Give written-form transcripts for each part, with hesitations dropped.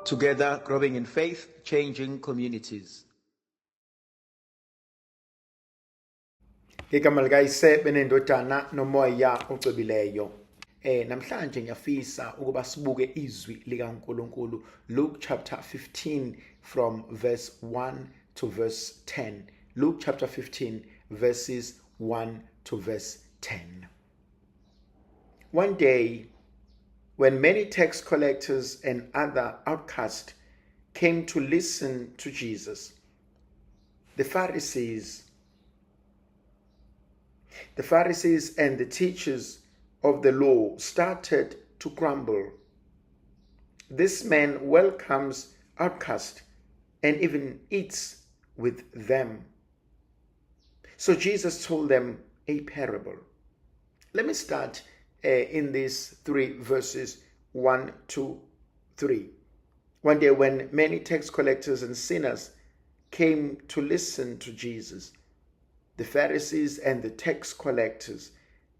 Together, growing in faith, changing communities. Ngegama likaYise benendodana nomoya ocwebileyo. Namhlanje ngiyafisa ukuba sibuke izwi likaNkuluNkulu, Luke chapter 15 from verse 1 to verse 10. Luke chapter 15 verses 1 to verse 10. One day, when many tax collectors and other outcasts came to listen to Jesus, the Pharisees and the teachers of the law started to grumble. "This man welcomes outcasts and even eats with them." So Jesus told them a parable. Let me start in these three verses 1, 2, 3. One day, when many tax collectors and sinners came to listen to Jesus, the Pharisees and the tax collectors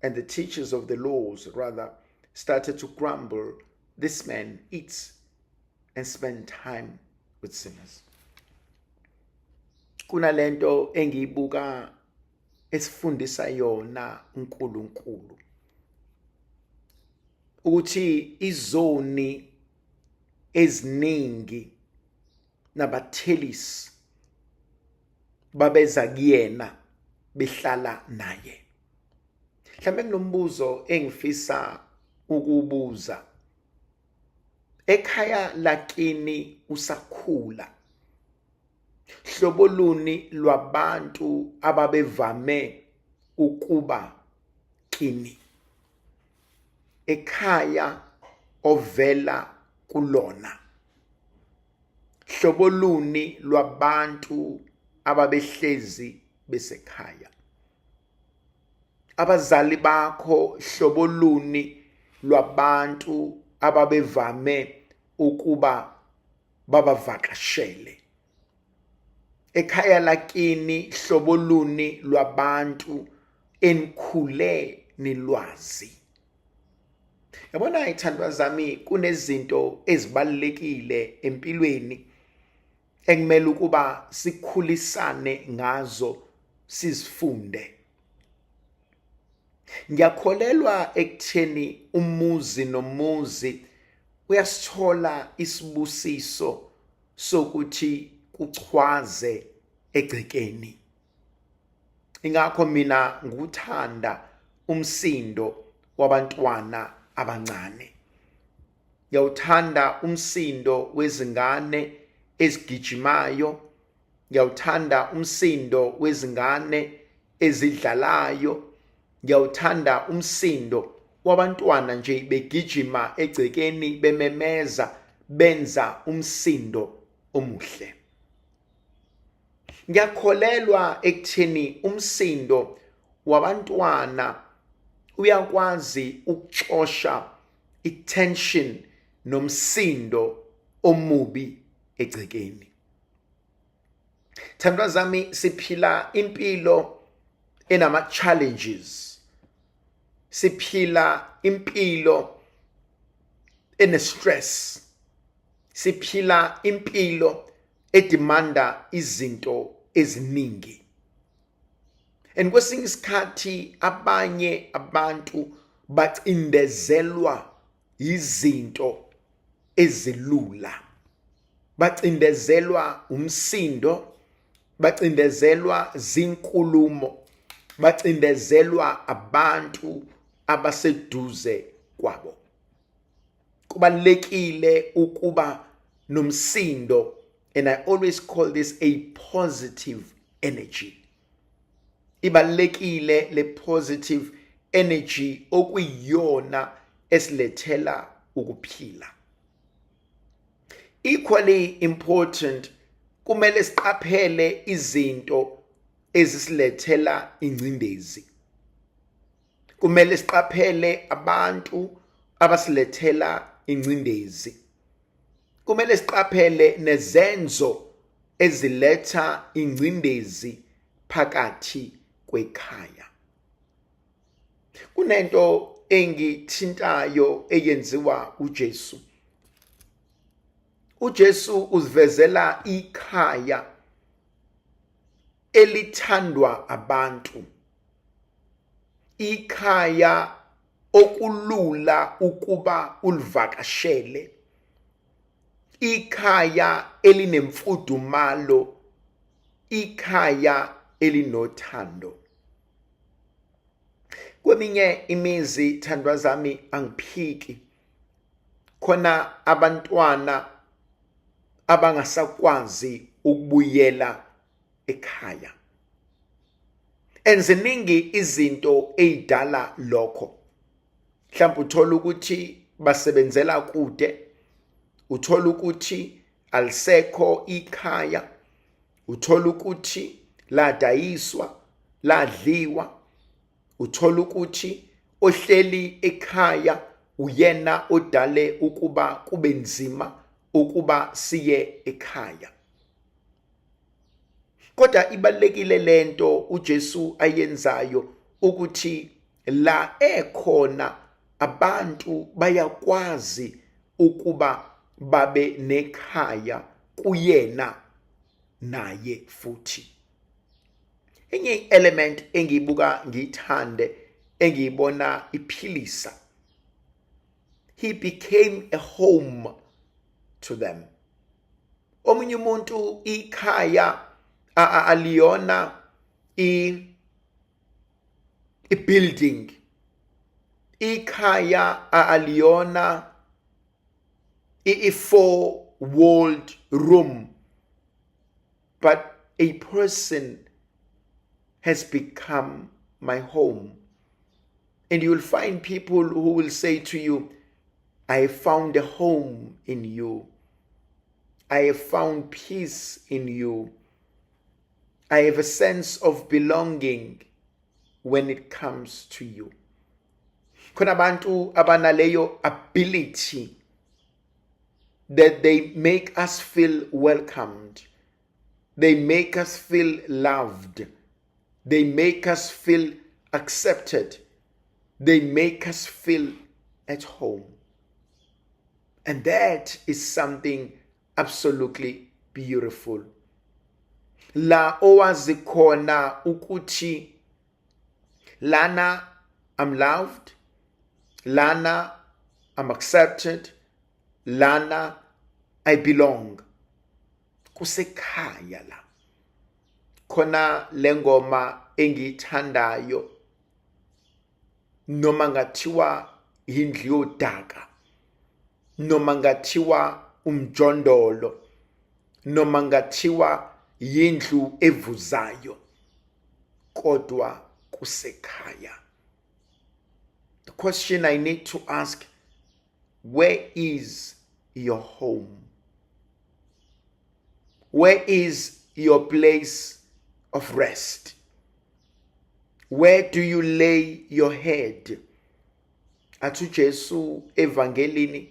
and the teachers of the laws, rather, started to grumble, "This man eats and spends time with sinners." Kunalento engiyibuka esifundisa yona uNkulunkulu ukuthi izoni eziningi nabathelisi babeza kuyena, behlala naye. Mhlawumbe kunombuzo engifisa ukubuza: ekhaya lakini usakhula, hlobo luni lwabantu ababevame ukuba kini ekhaya ovela kulona? Hlobo luni lwabantu ababehlezi besekhaya? Abazali bakho, hlobo luni lwabantu ababevame ukuba babavakashele ekhaya lakini? Hlobo luni lwabantu enikhule nilwazi? Yabona, ithandwa zami, kunezinto ezibalulekile empilweni ekumele ukuba sikhulisane ngazo, sizifunde. Ngiyakholelwa ekutheni umuzi nomuzi uyasithola isibusiso sokuthi kuchwaze egcekeni. Ingakho mina ngikuthanda umsindo wabantwana abancane, ngiyawuthanda umsindo wezingane ezigijimayo, ngiyawuthanda umsindo wezingane ezidlalayo, ngiyawuthanda umsindo wabantwana nje begijima egcekeni, bememeza, benza umsindo omuhle. Ngiyakholelwa ekutheni umsindo wabantwana uyakwazi ukuxosha itension nomsindo omubi egcekeni. Thandwa zami, siphila impilo enama challenges, siphila impilo ene stress, siphila impilo edemanda izinto eziningi, and kwesinye isikhathi abanye abantu bacindezelwa izinto ezilula, bacindezelwa umsindo, bacindezelwa zinkulumo, bacindezelwa abantu abaseduze kwabo. Kubalulekile ukuba nomsindo, and I always call this a positive energy. Ibalulekile le positive energy okuyiyona esilethela ukuphila. Equally important, kumele siqaphele izinto ezisilethela ingcindezi, kumele siqaphele abantu abasilethela ingcindezi, kumele siqaphele nezenzo eziletha ingcindezi phakathi kwekhaya. Kunento engithintayo eyenziwa uJesu. uJesu uzivezela ikhaya elithandwa abantu, ikhaya okulula ukuba ulivakashele, ikhaya elinemfudumalo, ikhaya elinothando. Kweminye imizi, thandwa zami, angiphiki, khona abantwana abangasakwazi ukubuyela ekhaya. And ziningi izinto ey'dala lokho. Mhlawumbe uthola ukuthi basebenzela kude, uthola ukuthi alisekho ikhaya, uthola ukuthi ladayiswa, ladliwa, uthola ukuthi ohleli ekhaya uyena odale ukuba kube nzima ukuba siye ekhaya. Kodwa ibalulekile lento uJesu ayenzayo ukuthi la ekhona abantu bayakwazi ukuba babe nekhaya kuyena naye futhi. Enye element engiyibuka ngiyithande, engiyibona iphilisa, he became a home to them. Omunye umuntu ikhaya aliyona i-building, ikhaya aliyona i-four walled room, but a person has become my home. And you will find people who will say to you, I found a home in you. I have found peace in you. I have a sense of belonging when it comes to you. Khona abantu abanaleyo ability that they make us feel welcomed. They make us feel loved. They make us feel accepted. They make us feel at home. And that is something absolutely beautiful. La owazi khona ukuthi lana I'm loved, lana I'm accepted, lana I belong. Kusekhaya la. Khona lengoma engiyithandayo, noma ngathiwa indlu yodaka, noma ngathiwa umjondolo, noma ngathiwa yindlu evuzayo, kodwa kusekhaya. The question I need to ask, where is your home? Where is your place of rest? Where do you lay your head? Athi uJesu evangelini,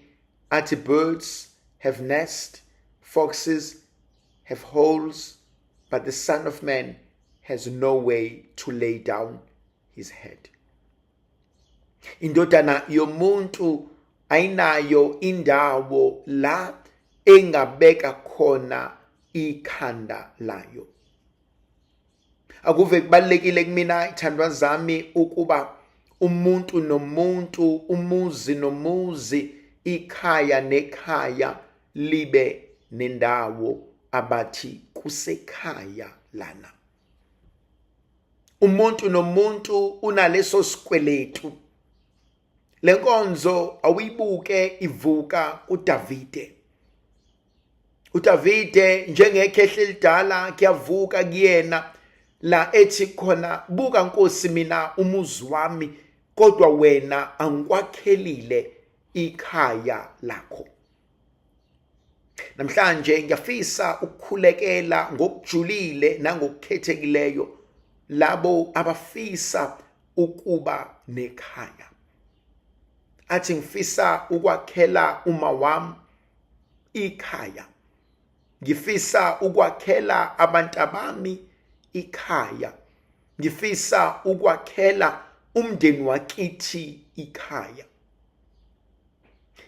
athi birds have nest, foxes have holes, but the Son of Man has no way to lay down his head. Indodana yomuntu ayinayo indawo la engabeka khona ikhanda layo. Akuve kubalulekile kumina, ithandwa zami, ukuba umuntu nomuntu, umuzi nomuzi, ikhaya nekhaya libe nendawo abathi kusekhaya lana. Umuntu nomuntu unaleso sikweletu. Lenkonzo awuyibuke ivuka kuDavide. uDavide njengekhehle elidala kuyavuka kuyena la ethi khona, buka Nkosi, mina umuzi wami, kodwa wena angikwakhelile ikhaya lakho. Namhlanje ngiyafisa ukukhulekela ngokujulile nangokukhethekileyo labo abafisa ukuba nekhaya. Athi ngifisa ukwakhela uma wami ikhaya, ngifisa ukwakhela abantabami ikhaya, ngifisa ukwakhela umndeni wakithi ikhaya.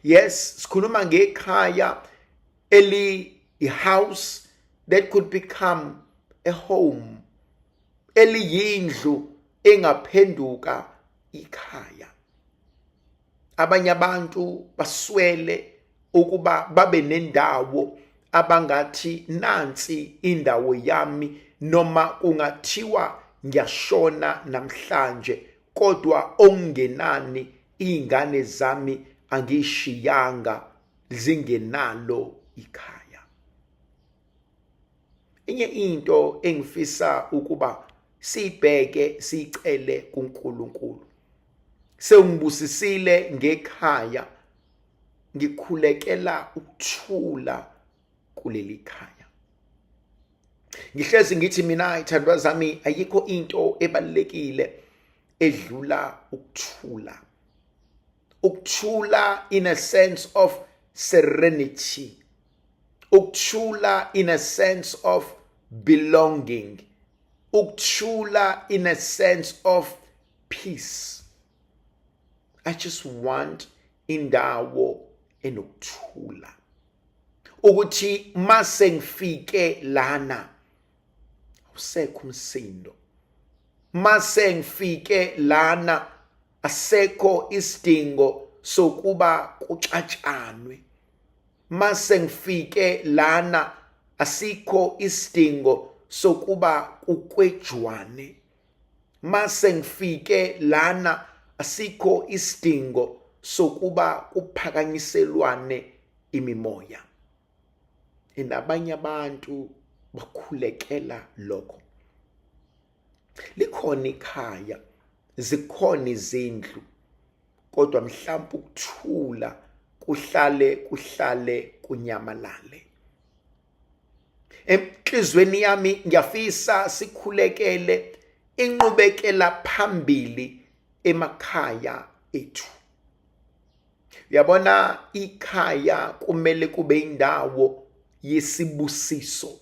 Yes, sikhuluma ngekhaya. Eli house that could become a home, eliyindlu engaphenduka ikhaya. Abanye abantu baswele ukuba babe nendawo abangathi, "Nansi indawo yami, noma kungathiwa ngiyashona namhlanje, kodwa okungenani izingane zami angishiyanga zingenalo ikhaya." Enye into engifisa ukuba sibheke, sicele kuNkulunkulu, sewungibusisile ngekhaya, ngikhulekela ukuthula kuleli khaya. Ngihlezi ngithi mina, ithandwa zami, ayikho into ebalulekile edlula ukuthula, ukuthula in a sense of serenity, ukuthula in a sense of belonging, ukuthula in a sense of peace. I just want indawo enokuthula, ukuthi mase ngifike lana awusekho umsindo, mase ngifike lana asekho isidingo sokuba kuxatshanwe, mase ngifike lana asikho isidingo sokuba kukwejwane, mase ngifike lana asikho isidingo sokuba kuphakanyiselwane imimoya. Inabanye abantu bakhulekela lokho. Likhona ikhaya, zikhona izindlu, kodwa mhlawumbe ukuthula kuhlale kunyamalale. Enhlizweni yami ngiyafisa sikhulekele inqubekela phambili emakhaya ethu. Uyabona, ikhaya kumele kube indawo yesibusiso.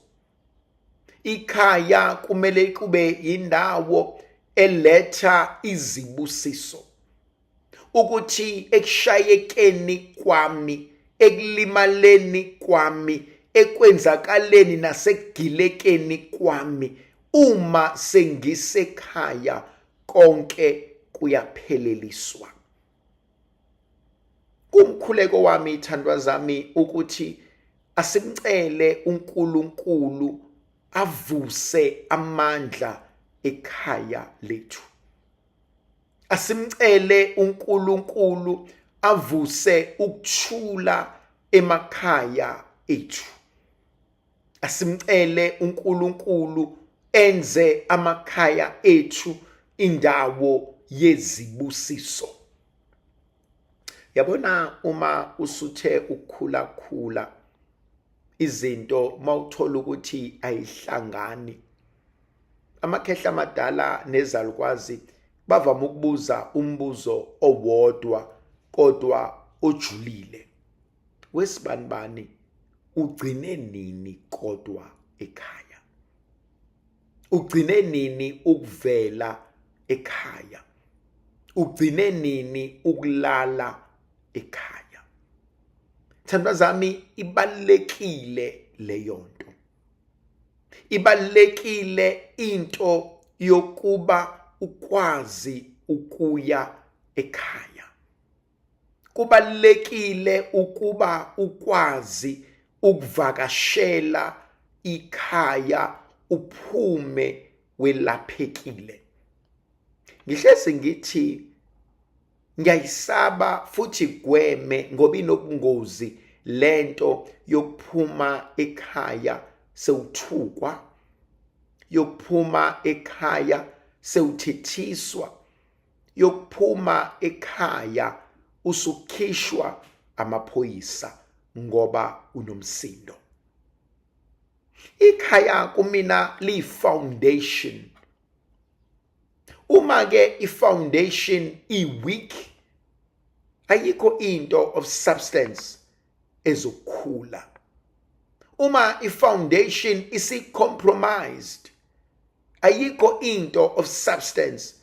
Ikhaya kumele kube indawo eletha izibusiso, ukuthi ekushayekeni kwami, ekulimaleni kwami, ekwenzakaleni nasekugilekeni kwami, uma sengisekhaya konke kuyapheleliswa. Kumkhuleko wami, ithandwa zami, ukuthi asimcele uNkulunkulu avuse amandla ekhaya lethu. Asimcele uNkulunkulu avuse ukuthula emakhaya ethu. Asimcele uNkulunkulu enze amakhaya ethu indawo yezibusiso. Yabona, uma usuthe ukukhula khula izinto, mawuthola ukuthi ayihlangani, amakhehla amadala nezalukwazi bavama ukubuza umbuzo owodwa kodwa ojulile: "Wesibanibani, ugcine nini kodwa ekhaya? Ugcine nini ukuvela ekhaya? Ugcine nini ukulala ekhaya?" Thandwa zami, ibalulekile leyo nto, ibalulekile into yokuba ukwazi ukuya ekhaya. Kubalulekile ukuba ukwazi ukuvakashela ikhaya, uphume welaphekile. Ngihlezi ngithi ngiyayisaba futhi gweme ngoba inobungozi lento yokuphuma ekhaya sewuthukwa, yokuphuma ekhaya sewuthethiswa, yokuphuma ekhaya usukhishwa amaphoyisa ngoba unomsindo. Ikhaya kumina liyi-foundation. Uma ke i-foundation i-weak, ayikho into of substance ezokhula. Uma i-foundation isi-compromised, ayikho into of substance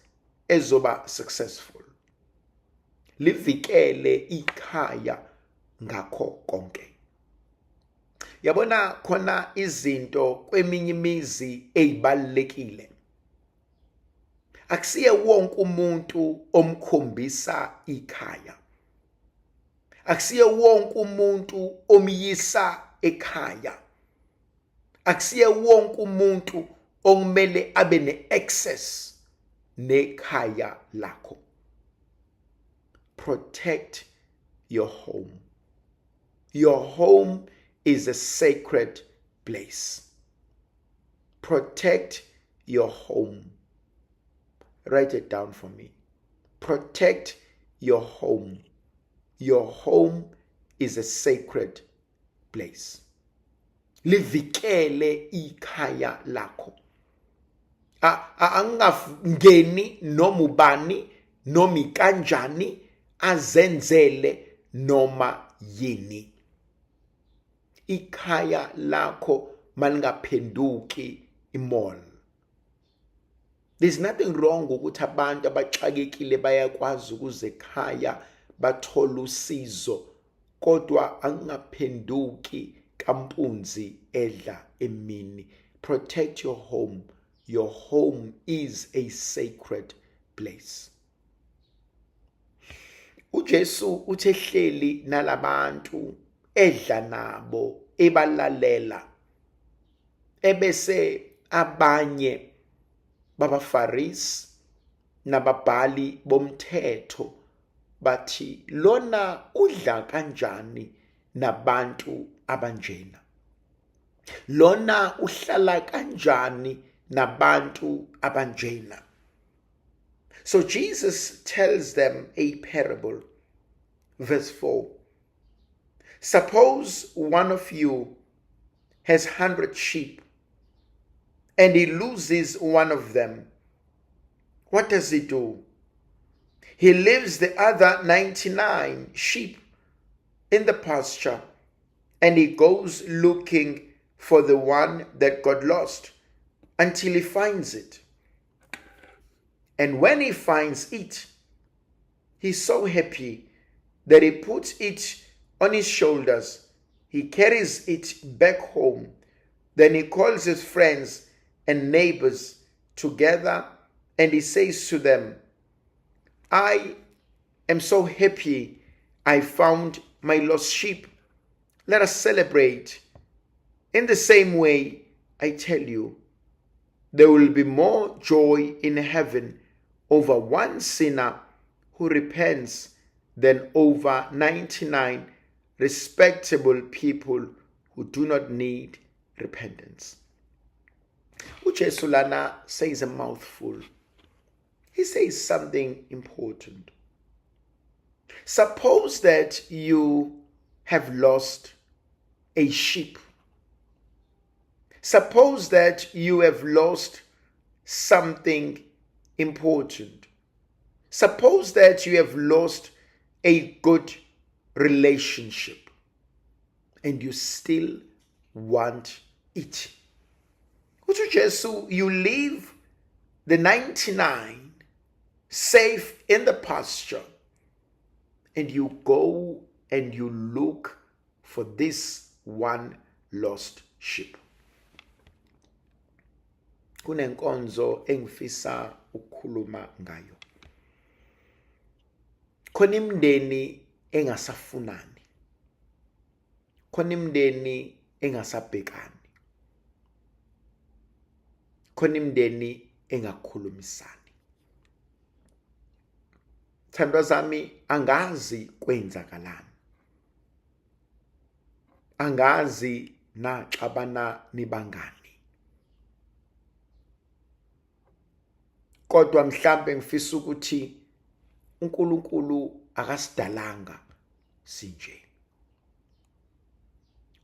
ezoba successful. Livikele ikhaya ngakho konke. Yabona khona izinto kweminye imizi ezibalulekile. Akusiye wonke umuntu omkhombisa ikhaya. Akusiye wonke umuntu omyisa ekhaya. Akusiye wonke umuntu okumele abe ne-access nekhaya lakho. Protect your home. Your home is a sacred place. Protect your home. Write it down for me. Protect your home. Your home is a sacred place. Livikele ikhaya lakho. Angingangeni noma ubani noma ikanjani azenzele noma yini. Ikhaya lakho malingaphenduki imall. There's nothing wrong ukuthi abantu abaxakekile bayakwazi ukuze ekhaya bathola usizo, kodwa angingaphenduki kampunzi edla emini. Protect your home. Your home is a sacred place. UJesu uthe hleli nalabantu edla nabo ebalalela, ebese abanye babaFarisi nababhali bomthetho bathi lona udla kanjani nabantu abanjena, lona uhlala kanjani nabantu abanjena. So Jesus tells them a parable. Verse 4. Suppose one of you has 100 sheep and he loses one of them. What does he do? He leaves the other 99 sheep in the pasture and he goes looking for the one that got lost until he finds it. And when he finds it, he's so happy that he puts it on his shoulders. He carries it back home. Then he calls his friends and neighbors together and he says to them, I am so happy I found my lost sheep. Let us celebrate. In the same way, I tell you, there will be more joy in heaven over one sinner who repents than over 99 respectable people who do not need repentance. UJesu lana says a mouthful. He says something important. Suppose that you have lost a sheep. Suppose that you have lost something important. Suppose that you have lost a good relationship and you still want it. Uthi Jesu, you leave the 99 safe in the pasture and you go and you look for this one lost sheep. Kunenkonzo engifisa ukukhuluma ngayo. Khona imindeni engasafunani, khona imindeni engasabhekani, khona imindeni engakhulumisani. Thandwa zami, angazi kwenzakalani, angazi naxabana nibangani, kodwa mhlambe ngifisa ukuthi uNkulunkulu akasidalanga sinje.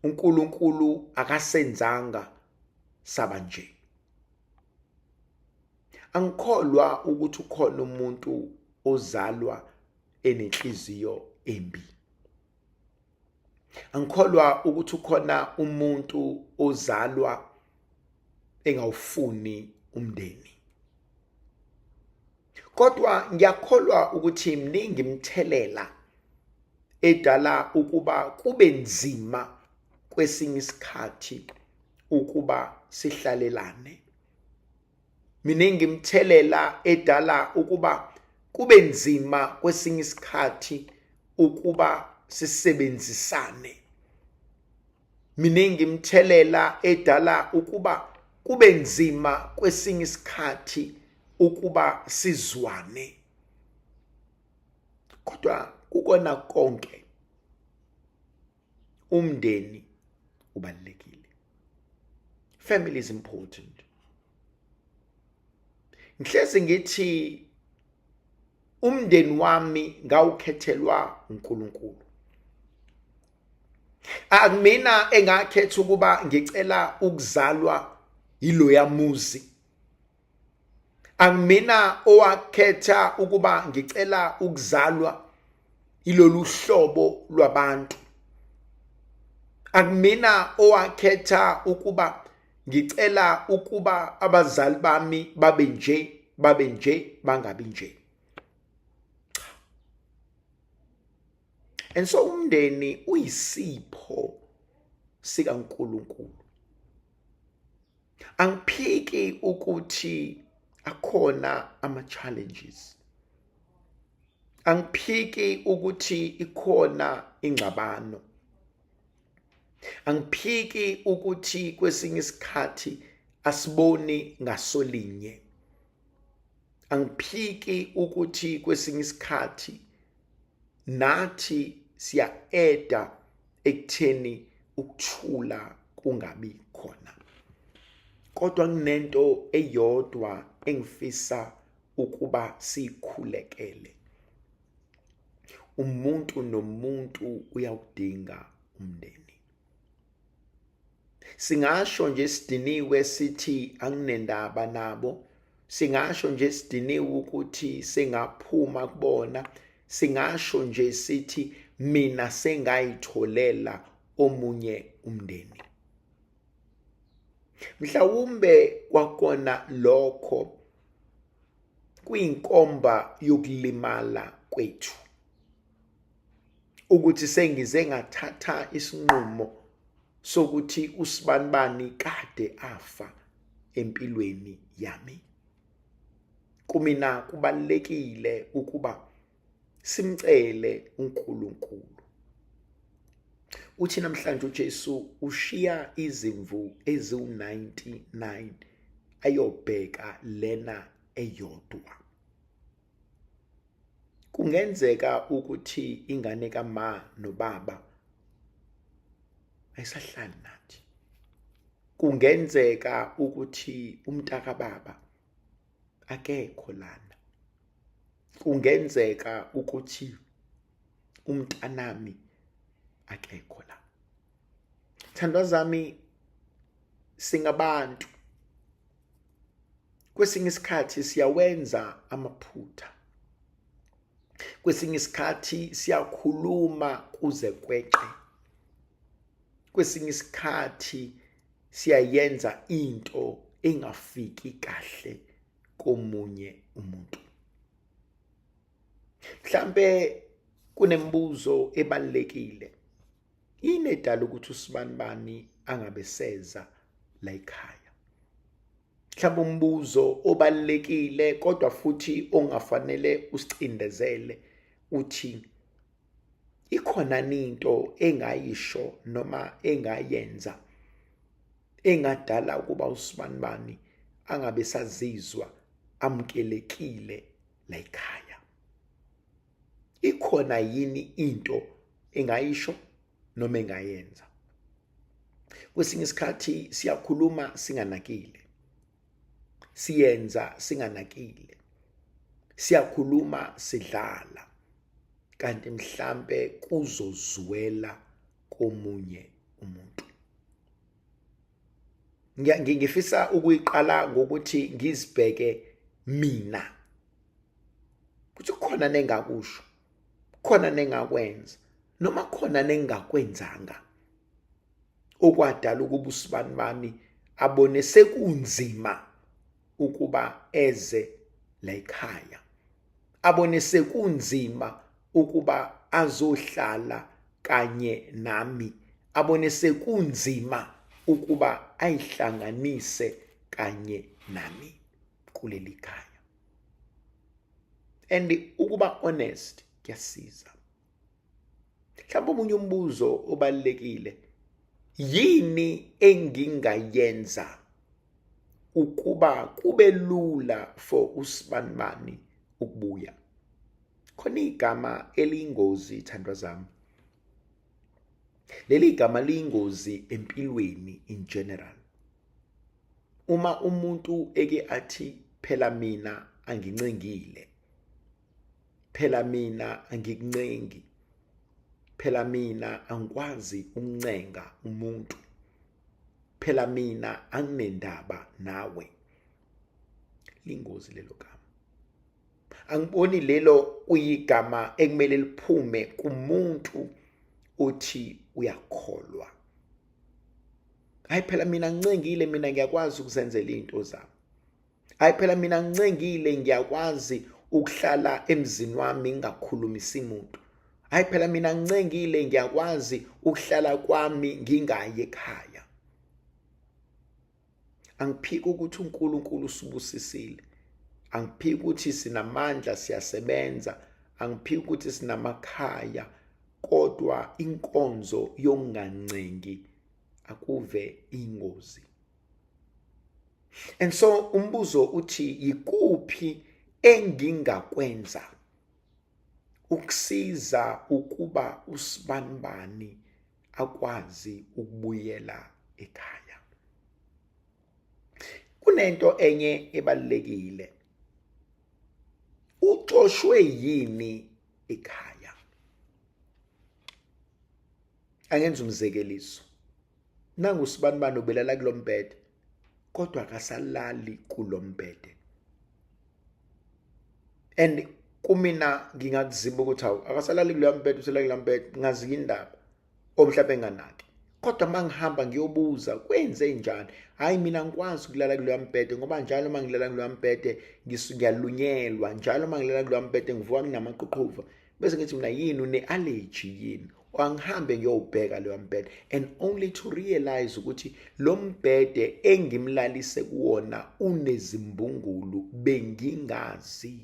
uNkulunkulu akasenzanga saba nje. Angikholwa ukuthi ukhona umuntu ozalwa enenhliziyo embi. Angikholwa ukuthi ukhona umuntu ozalwa engawufuni umndeni. Kodwa ngiyakholwa ukuthi mningi imithelela edala ukuba kube nzima kwesinye isikhathi ukuba sihlalelane. Miningi imithelela edala ukuba kube nzima kwesinye isikhathi ukuba sisebenzisane. Miningi imithelela edala ukuba kube nzima kwesinye isikhathi ukuba sizwane. Kodwa kukona konke umndeni ubalulekile. Family is important. Ngihlezi ngithi umndeni wami ngawukhethelwa uNkulunkulu. Akumina engakhetha ukuba ngicela ukuzalwa yiloya muzi. Akumina owakhetha ukuba ngicela ukuzalwa ilolu hlobo lwabantu. Akumina owakhetha ukuba ngicela ukuba abazali bami babe nje, babe nje, bangabi nje. And so umndeni uyisipho sikaNkulunkulu. Angiphiki ukuthi akhona ama challenges. Angiphiki ukuthi ikhona ingxabano. Angiphiki ukuthi kwesinye isikhathi asiboni ngasolinye. Angiphiki ukuthi kwesinye isikhathi nathi siya-eda ekutheni ukuthula kungabi khona. Kodwa kunento eyodwa engifisa ukuba siyikhulekele. Umuntu nomuntu uyawudinga umndeni. Singasho nje sidiniwe sithi anginendaba nabo, singasho nje sidiniwe ukuthi sengaphuma kubona, singasho nje sithi mina sengayitholela omunye umndeni. Mhlawumbe kwakona lokho kuyinkomba yokulimala kwethu, ukuthi sengize ngathatha isinqumo sokuthi usibanibani kade afa empilweni yami. Kumina kubalulekile ukuba simcele uNkulunkulu. Uthi namhlanje uJesu ushiya izimvu eziwu-99 ayobheka lena eyodwa. Kungenzeka ukuthi ingane kama nobaba ayisahlali nathi. Kungenzeka ukuthi umntakababa akekho lana. Kungenzeka ukuthi umntanami akekho la. Thandwa zami, singabantu, kwesinye isikhathi siyawenza amaphutha, kwesinye isikhathi siyakhuluma kuze kweqe, kwesinye isikhathi siyayenza into engafiki kahle komunye umuntu. Mhlambe kunemibuzo ebalulekile. Yini edala ukuthi usibanibani angabe seza la ekhaya? Mhlawumbe umbuzo obalulekile kodwa futhi ongafanele usicindezele uthi ikhona into engayisho noma engayenza engadala ukuba usibanibani angabe sazizwa amukelekile la ekhaya? Ikhona yini into engayisho noma engayenza? Kwesinye isikhathi siyakhuluma singanakile, siyenza singanakile, siyakhuluma sidlala, kanti mhlambe kuzozwela komunye umuntu. Ngifisa ukuyiqala ngokuthi ngizibheke mina ukuthi kukhona nengakusho, khona nengakwenza, noma khona nengakwenzanga okwadala ukuba usibanibani abone sekunzima ukuba eze la ekhaya, abone sekunzima ukuba azohlala kanye nami, Abone sekunzima ukuba ayihlanganise kanye nami kuleli khaya. And ukuba honest kuyasiza. Mhlawumbe omunye umbuzo obalulekile, yini engingayenza ukuba kube lula for usibanibani ukubuya? Khona igama eliyingozi, thandwa zami. Leli gama liyingozi empilweni in general. Uma umuntu eke athi phela mina angincengile, phela mina angikuncengi, phela mina angikwazi ukuncenga umuntu, phela mina anginendaba nawe, lingozi lelo gama. Angiboni lelo kuyigama ekumele liphume kumuntu othi uyakholwa. Hayi phela mina ngincengile, mina ngiyakwazi ukuzenzela izinto zami. Hayi phela mina ngincengile, ngiyakwazi ukuhlala emzini wami ngingakhulumisi muntu. Hayi phela mina ngincengile, ngiyakwazi ukuhlala kwami ngingayi ekhaya. Angiphiki ukuthi uNkulunkulu usibusisile, angiphiki ukuthi sinamandla, siyasebenza, angiphiki ukuthi sinamakhaya, kodwa inkonzo yokungancengi akuve ingozi. And so umbuzo uthi, yikuphi engingakwenza ukusiza ukuba usibanibani akwazi ukubuyela ekhaya? Kunento enye ebalulekile, uxoshwe yini ekhaya? Angenza umzekeliso. Nangu usibanibani ubelala kulombhede, kodwa akasalali kulombhede. And kumina ngingakuziba ukuthi hawu, akasalali kuloya mbhede, uselala kuloya mbhede, ngazika indaba, omhlawumbe enganaki. Kodwa uma ngihamba ngiyobuza kwenze njani, hhayi mina ngikwazi ukulala kuloya mbhede, ngoba njalo uma ngilala kuloya mbhede ngiyalunyelwa, njalo uma ngilala kuloya mbhede ngivuka nginamaqhuqhuva. Bese ngithi mina, yini, une-allergy yini? Angihambe ngiyowubheka loya mbhede, and only to realize ukuthi lo mbhede engimlalise kuwona unezimbungulu, bengingazi.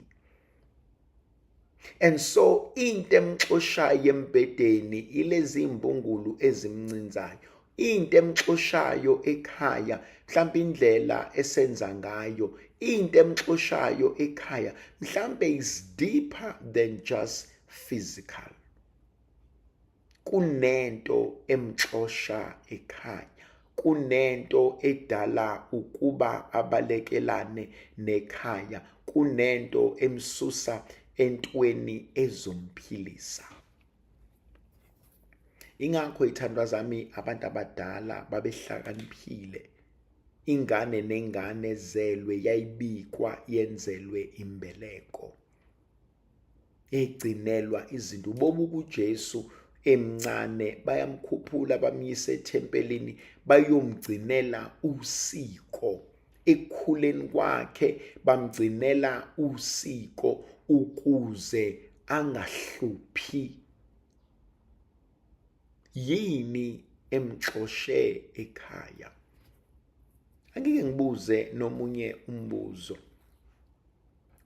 And so into emxoshayo embhedeni ilezi imbungulu ezimncinzayo, into emxoshayo ekhaya mhlawumbe indlela esenza ngayo, into emxoshayo ekhaya mhlawumbe is deeper than just physical. Kunento emxosha ekhaya, kunento edala ukuba abalekelane nekhaya, kunento emsusa entweni ezomphilisa. Ingakho ithandwa zami, abantu abadala babehlakaniphile. Ingane nengane ezelwe yayibikwa yenzelwe imbeleko, yayigcinelwa izinto. Ubobuka uJesu emncane, bayamkhuphula bamyise ethempelini bayomgcinela usiko. Ekukhuleni kwakhe bamgcinela usiko ukuze angahluphi. Yini emxoshe ekhaya? Angike ngibuze nomunye umbuzo.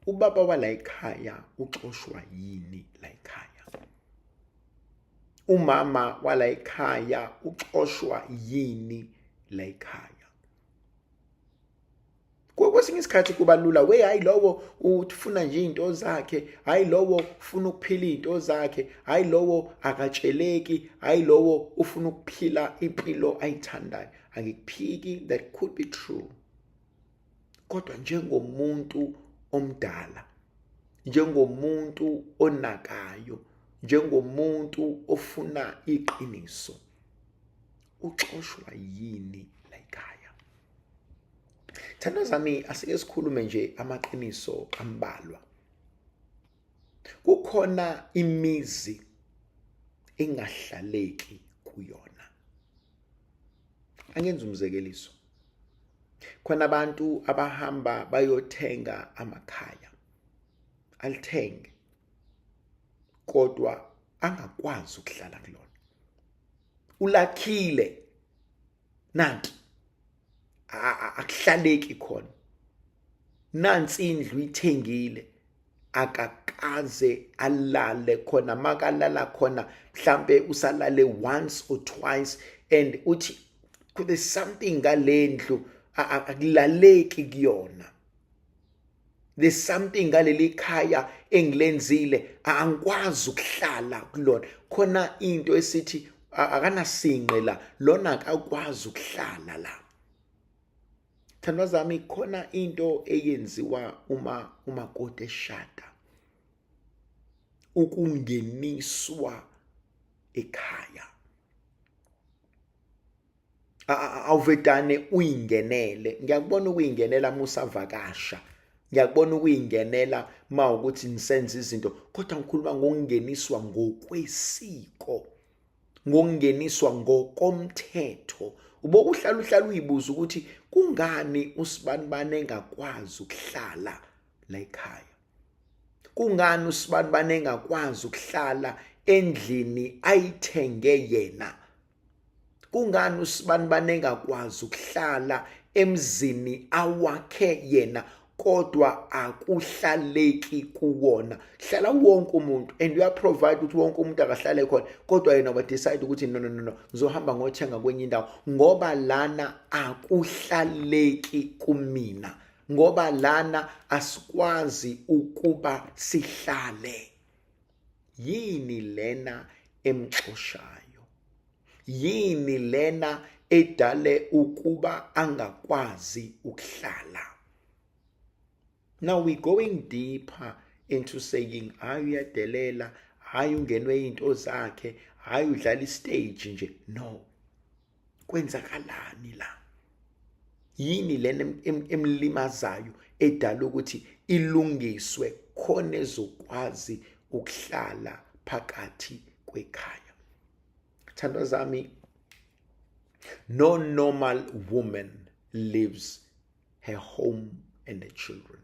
Ubaba wala ekhaya uxoshwa yini la ekhaya? Umama wala ekhaya uxoshwa yini la ekhaya? Kwesinye isikhathi kuba lula, we hayi lowo ufuna nje izinto zakhe, hayi lowo ufuna ukuphila izinto zakhe, hayi lowo akatsheleki, hayi lowo ufuna ukuphila impilo ayithandayo. Angikuphiki, that could be true. Kodwa njengomuntu omdala, njengomuntu onakayo, njengomuntu ofuna iqiniso, uxoshwa yini la ekhaya? Thando zami, asike sikhulume nje amaqiniso ambalwa. Kukhona imizi engahlaleki kuyona. Angenza umzekeliso. Khona abantu abahamba bayothenga amakhaya, alithenge, kodwa angakwazi ukuhlala kulona. Ulakhile nanti, akuhlaleki khona. Nansi indlu ithengile, akakaze alale khona. Makalala khona mhlambe usalale once or twice, and uthi there's something ngalendlu akulaleki kuyona. There's something ngaleli khaya engilenzile, angikwazi ukuhlala kulona. Khona into esithi akanasinqe la, lona akakwazi ukuhlala la. Thandwa zami, khona into eyenziwa uma umakoti eshada, ukungeniswa ekhaya. Awuvedane uyingenele. Ngiyakubona ukuyingenela musavakasha, ngiyakubona ukuyingenela mawukuthi nisenza izinto, kodwa ngikhuluma ngokungeniswa ngokwesiko, ngokungeniswa ngokomthetho. Ubokuhlala uhlala uyibuza ukuthi kungani usibanibani engakwazi ukuhlala la ekhaya, kungani usibanibani engakwazi ukuhlala endlini ayithenge yena, kungani usibanibani engakwazi ukuhlala emzini awakhe yena kodwa akuhlaleki kuwona. Hlala wonke umuntu, and uyaprovide ukuthi wonke umuntu akahlale khona, kodwa yena wa decide ukuthi no, no, no, no, ngizohamba ngothenga kwenye indawo ngoba lana akuhlaleki kumina, ngoba lana asikwazi ukuba sihlale. Yini lena emxoshayo? Yini lena edale ukuba angakwazi ukuhlala? Now we're going deeper into saying hayi uyadelela, hayi ungenwe into zakhe, hayi udlala istage nje. No, kwenzakalani la? Yini lena emlimazayo edala ukuthi ilungiswe khona ezokwazi ukuhlala phakathi kwekhaya? Thandwa zami, no normal woman leaves her home and the children.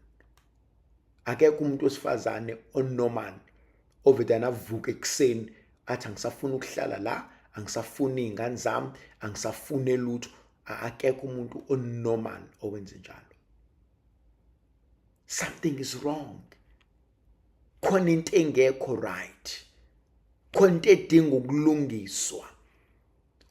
Akekho umuntu wesifazane onormal ovedana avuke ekuseni athi angisafuni ukuhlala la, angisafuni iy'ngane zami, angisafune lutho. Akekho umuntu onormal owenze njalo. Something is wrong. Khona into engekho right, khona into edinga ukulungiswa,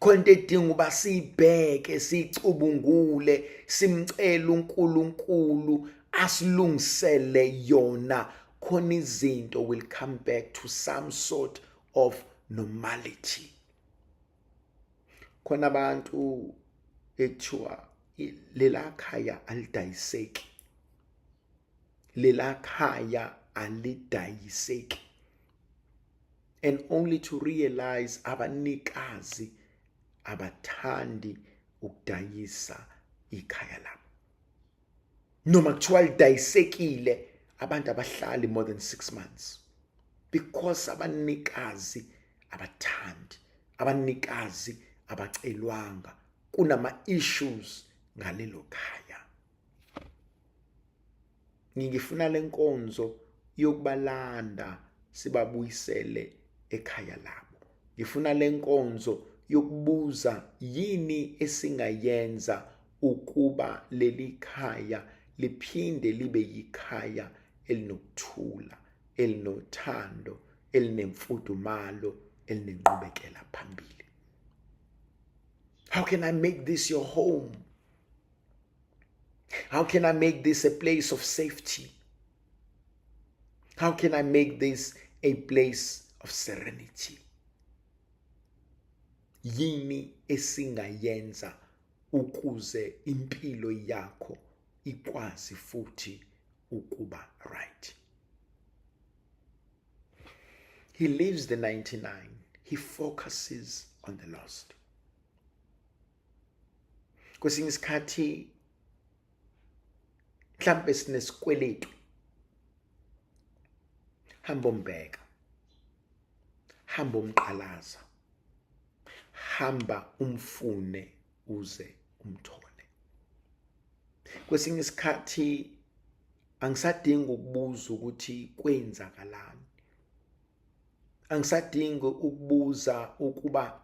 khona into edinga uba siyibheke, siyicubungule, simcele uNkulunkulu asilungisele yona, khona izinto will come back to some sort of normality. Khona abantu ekuthiwa lela khaya alidayiseki, lela khaya alidayiseki, and only to realize abanikazi abathandi ukudayisa ikhaya labo. Noma kuthiwa lidayisekile, abantu abahlali more than 6 months because abanikazi abathandi, abanikazi abacelwanga, kunama issues ngalelo khaya. Ngifuna lenkonzo yokubalanda sibabuyisele ekhaya labo. Ngifuna lenkonzo yokubuza yini esingayenza ukuba leli khaya liphinde libe yikhaya elinokuthula, elinothando, elinemfudumalo, elinenqubekela phambili. How can I make this your home? How can I make this a place of safety? How can I make this a place of serenity? Yini esingayenza ukuze impilo yakho ikwazi futhi ukuba right? He leaves the 99. He focuses on the lost. Kwesinye isikhathi mhlambe sinesikweletu, hamba umbheka, hamba umqalaza, hamba umfune uze umthole. Kwesinye isikhathi angisadingi ukubuza ukuthi kwenzakalani, angisadingi ukubuza ukuba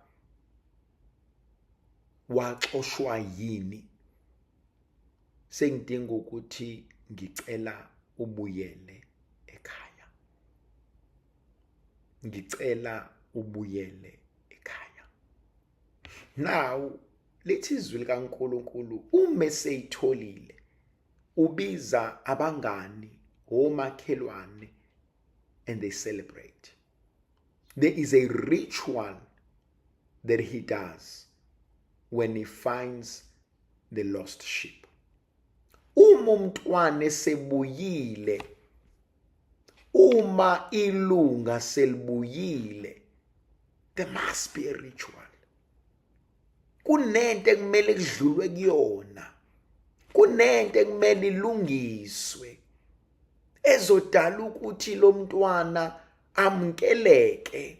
Waxoshwa yini? Sengidinga ukuthi ngicela ubuyele ekhaya. Ngicela ubuyele ekhaya. Now lithi izwi likaNkulunkulu uma eseyitholile ubiza abangani, omakhelwane, and they celebrate. There is a ritual that he does when he finds the lost sheep. Uma umntwana esebuyile, uma ilunga selibuyile, there must be a ritual. Kunento ekumele kudlulwe kuyona, kunento ekumele ilungiswe ezodala ukuthi lo mntwana amkeleke,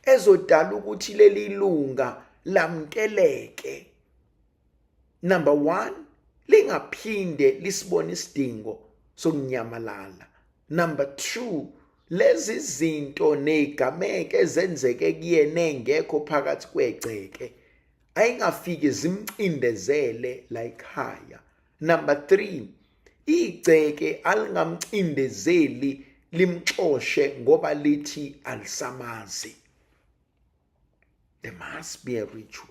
ezodala ukuthi leli lunga lamkeleke. Number 1, lingaphinde lisibone isidingo sokunyamalala. Number 2, lezi zinto nezigameko ezenzeke kuyena engekho phakathi kwegceke ayingafiki zimcindezele la ekhaya. Number 3, igceke alingamcindezeli limxoshe ngoba lithi alisamazi. There must be a ritual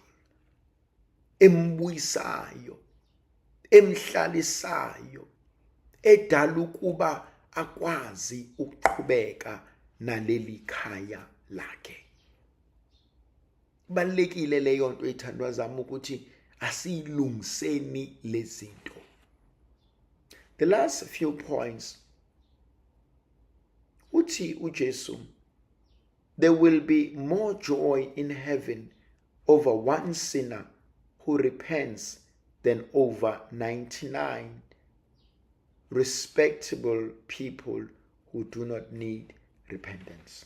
embuyisayo, emhlalisayo, edala ukuba akwazi ukuqhubeka naleli khaya lakhe. Kubalulekile leyo nto, ithandwa zami, ukuthi asiyilungiseni lezinto. The last few points, uthi uJesu, there will be more joy in heaven over one sinner who repents than over 99 respectable people who do not need repentance.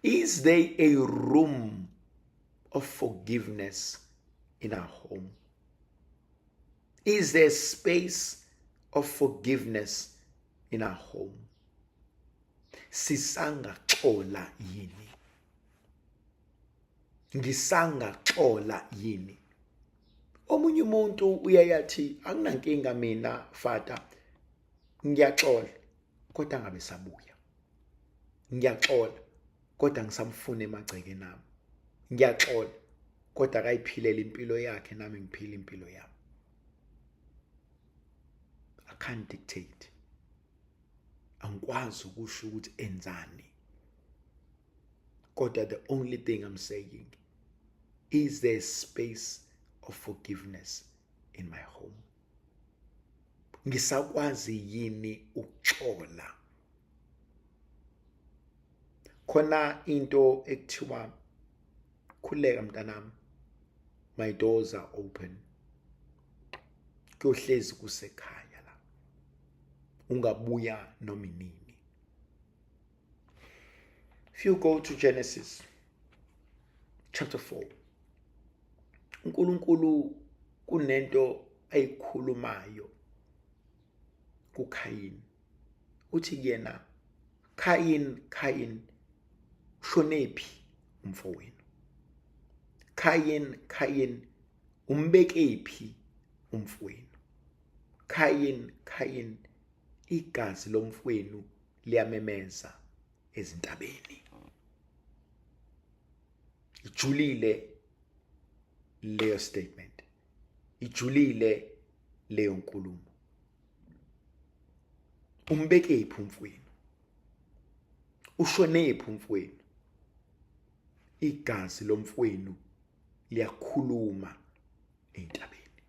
Is there a room of forgiveness in our home? Is there space of forgiveness in our home? Sisangaxola yini? Ngisangaxola yini? Omunye umuntu uyayathi anginankinga mina fata, ngiyaxola kodwa ngabe sabuya. Ngiyaxola kodwa ngisamfuna emagcekeni ami. Ngiyaxola kodwa akayiphilela impilo yakhe, nami ngiphila impilo yami. I can't dictate. Angikwazi ukusho ukuthi enzani. Kodwa the only thing I'm saying is there space of forgiveness in my home? Ngisakwazi yini ukuxola? Khona into ekuthiwa khuleka mntanami, my doors are open. Kuyohlezi kusekhaya la, ungabuya noma inini. If you go to Genesis chapter 4, uNkulunkulu kunento ayikhulumayo kuKhayini. Uthi kuyena, Cain, Cain, ushonephi umfowenu? Cain, Cain, umbekephi umfowenu? Cain, Cain, igazi lomfowenu liyamemeza ezintabeni. Ijulile leyo statement, ijulile leyo nkulumo. Umbekephi umfowenu? Ushonephi umfowenu? Igazi lomfowenu liyakhuluma entabeni.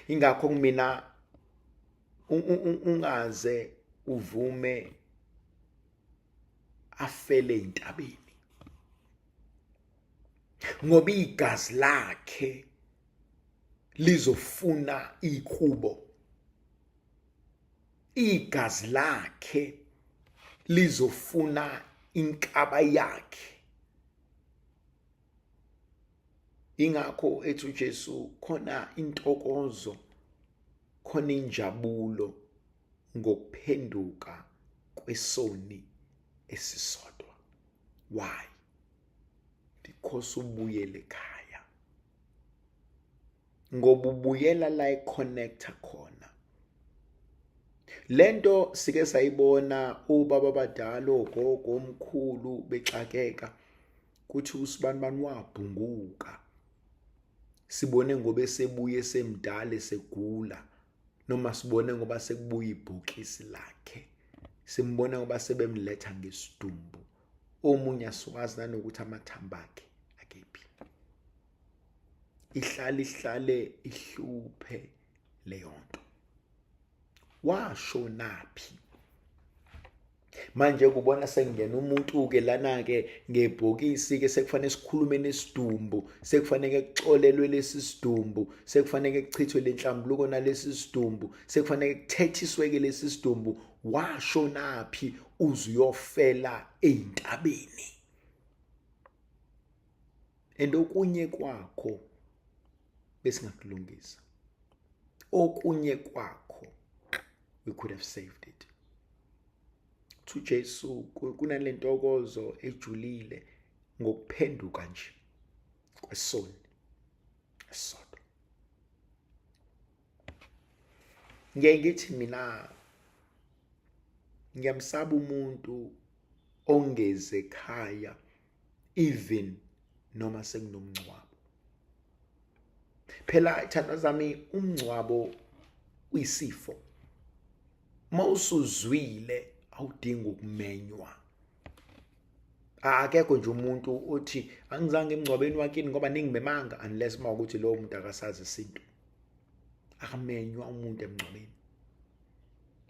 Ingakho kumina ungaze uvume afele entabeni, ngoba igazi lakhe lizofuna ikubo, igazi lakhe lizofuna inkaba yakhe. Ingakho ethi uJesu khona intokozo, khona injabulo ngokuphenduka kwesoni esisodwa. Why? Because ubuyele ekhaya, ngoba ubuyela la iconnector khona. Lento sike sayibona ubaba abadala, ogogo, omkhulu bexakeka kuthi usibanibani wabhunguka, sibone ngoba esebuye semdala segula, noma sibone ngoba sekubuya ibhokisi lakhe, simbone ngoba sebemletha ngesidumbu. Omunye asiwazi nanokuthi amathambo akhe akephi. Ihlale ihlale ihluphe leyo nto. Washonaphi? Manje kubona sekungena umuntu ke lana ke ngebhokisi ke, sekufanele sikhulume nesidumbu, sekufanele kuxolelwe lesi sidumbu, sekufanele kuchithwe lenhlambuluko nalesi sidumbu, sekufanele kuthethiswe ke lesi sidumbu. Washonaphi uze uyofela eyintabeni? And okunye kwakho besingakulungisa, okunye kwakho we could have saved it. To Jesu kunalentokozo ejulile ngokuphenduka nje kwesoni esisodwa. Ngiye ngithi mina ngiyamsaba umuntu ongeze ekhaya even noma sekunomngcwabo. Phela ithandwa zami, umngcwabo uyisifo. Uma usuzwile awudingi ukumenywa. Akekho nje umuntu othi angizange emngcwabeni wakini ngoba ningimemanga, unless uma ukuthi lowo muntu akasazi isintu. Akamenywa umuntu emngcwabeni.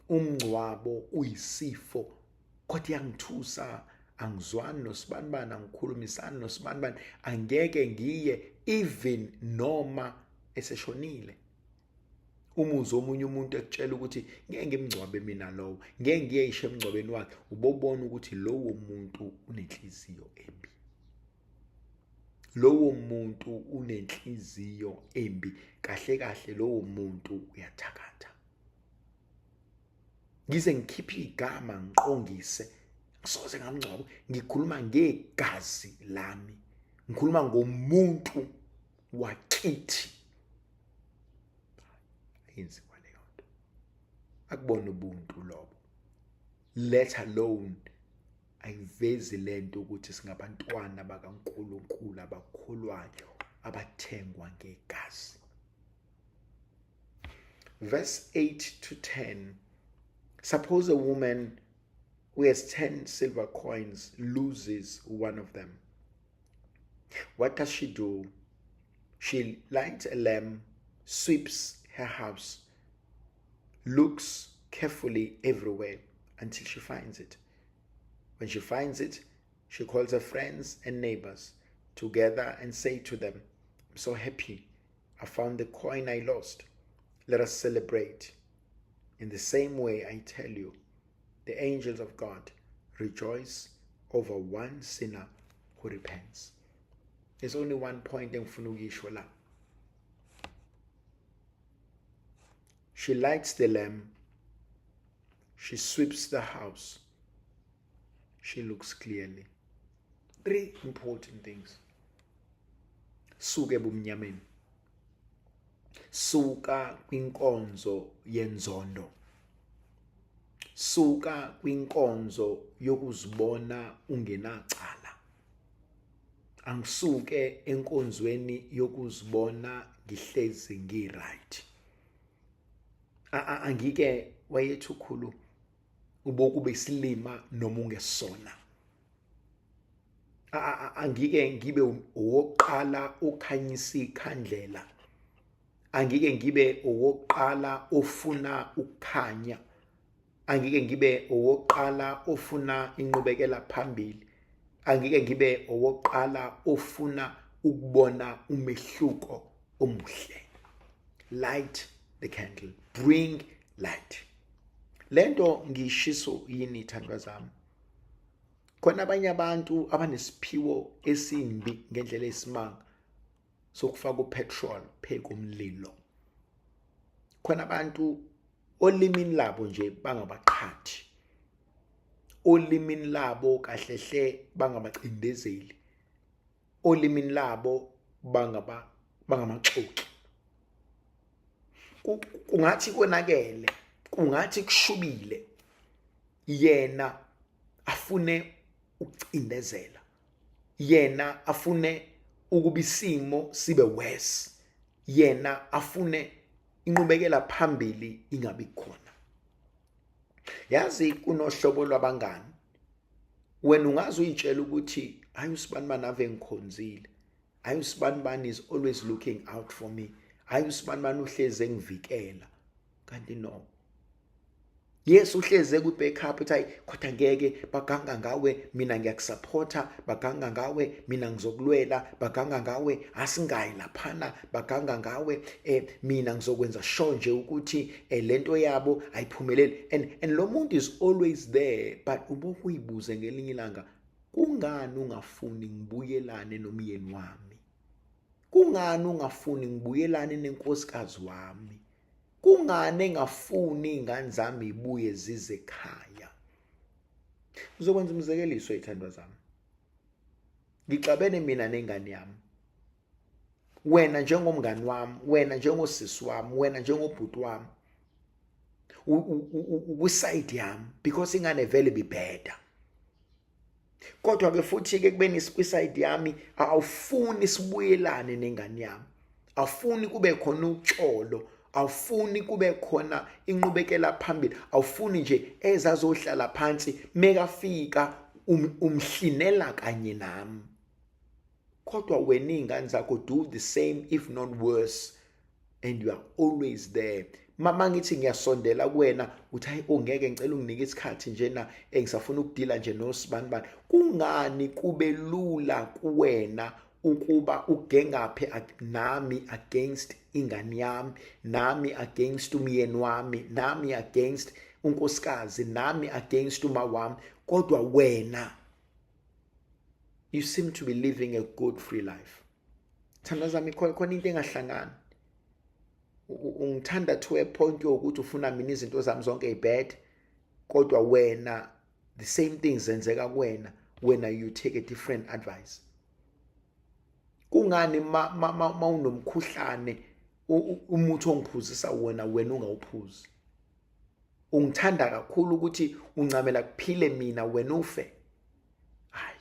Umngcwabo uyisifo, kodwa iyangithusa, angizwani nosibanibani, angikhulumisani nosibanibani, angeke ngiye even noma eseshonile. Umuzi omunye umuntu ekutshela ukuthi ngeke ngimngcwabe mina lowo, ngeke ngiye ishe emngcwabeni wakhe, ubobona ukuthi lowo muntu unenhliziyo embi. Lowo muntu unenhliziyo embi, kahle kahle lowo muntu uyathakatha. Ngize ngikhiphe igama ngiqongise, ngisoze ngamngcwaba, ngikhuluma ngegazi lami, ngikhuluma ngomuntu wakithi. Ayenziwa leyo nto, akubona ubuntu lobo, let alone ayivezi lento ukuthi singabantwana bakaNkulunkulu abakholwayo abathengwa ngegazi. Verse 8 to 10. Suppose a woman who has 10 silver coins loses one of them. What does she do? She lights a lamp, sweeps her house, looks carefully everywhere until she finds it. When she finds it, she calls her friends and neighbors together and say to them, I'm so happy I found the coin I lost. Let us celebrate. In the same way, I tell you, the angels of God rejoice over one sinner who repents. There's only one point engifuna ukuyisho la. She lights the lamp. She sweeps the house. She looks clearly. Three important things. Suke ebumnyameni. Suka kwinkonzo yenzondo. Suka kwinkonzo yokuzibona ungenacala. Angisuke enkonzweni yokuzibona ngihlezi ngi-right. Angike wayethu khulu ubokube isilima noma ungesona. Angike ngibe owokuqala okhanyisa ikhandlela. Angike ngibe owokuqala ofuna ukukhanya. Angike ngibe owokuqala ofuna inqubekela phambili. Angike ngibe owokuqala ofuna ukubona umehluko omuhle. Light the candle, bring light. Lento ngiyishiso yini ithandwa zami? Khona abanye abantu abanesiphiwo esimbi ngendlela esimanga sokufaka upetrol phezu komlilo. Khona abantu olimini labo nje bangabaqhathi, olimini labo kahle hle bangabacindezeli. Olimini labo bangaba bangamaxoki. Kungathi konakele, kungathi kushubile, yena afune ukucindezela, yena afune ukuba isimo sibe worse, yena afune inqubekela phambili ingabi khona. Yazi kunohlobo lwabangani, wena ungaze uyitshela ukuthi hayi usibanibani ave ngikhonzile, hayi usibanibani is always looking out for me, hayi usibanibani uhlezi engivikela, kanti no. Yes, uhleze kwi-backup uthi hayi kodwa ngeke baganga ngawe, mina ngiyakusupporta, baganga ngawe, mina ngizokulwela, baganga ngawe, asingayi laphana, baganga ngawe, mina ngizokwenza sure nje ukuthi lento yabo ayiphumeleli. And lo muntu is always there, but ubokuyibuze ngelinye ilanga, kungani ungafuni ngibuyelane nomyeni wami? Kungani ungafuni ngibuyelane nenkosikazi wami? Kungani engafuni izingane zami ibuye zize ekhaya? Ngizokwenza umzekeliso, izithandwa zami. Ngixabene mina nengane yami. Wena njengomngani wami, wena njengosisi wami, wena njengobhuti wami, kwi-side yami, because ingane vele ibibheda. Kodwa ke futhi ke kubeni kwi-side yami awufuni sibuyelane nengane yami, awufuni kube khona uxolo, awufuni kube khona inqubekela phambili, awufuni nje ezazohlala phansi mekafika umhlinela kanye nami. Kodwa wena izingane zakho do the same if not worse, and you are always there. Mama ngithi ngiyasondela kuwena uthi hayi ongeke, ngicela unginike isikhathi njena, ngisafuna ukudila nje nosibanibani. Kungani kube lula kuwena ukuba ugengaphe nami against ingane yami, nami against umyeni wami, nami against unkosikazi, nami against uma wami, kodwa wena you seem to be living a good free life? Thanda zami, khona into engahlangani. Ungithanda to a point yokuthi ufuna mina izinto zami zonke ibad, kodwa wena the same things zenzeka kuwena, wena you take a different advice. Kungani ma unomkhuhlane umuthi ongiphuzisa wena, wena ungawuphuzi? Ungithanda kakhulu ukuthi uncamela kuphile mina, wena ufe. Hayi,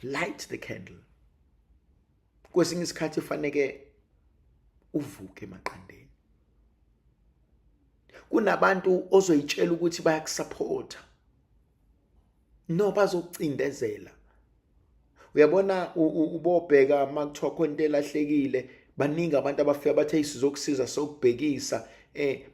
light the candle. Kwesinye isikhathi faneke uvuke emaqandeni. Kunabantu ozoyitshela ukuthi bayakusupporta, no, bazokucindezela. Uyabona, ubobheka makuthiwa khona into elahlekile, baningi abantu abafika bathe sizokusiza, sokubhekisa,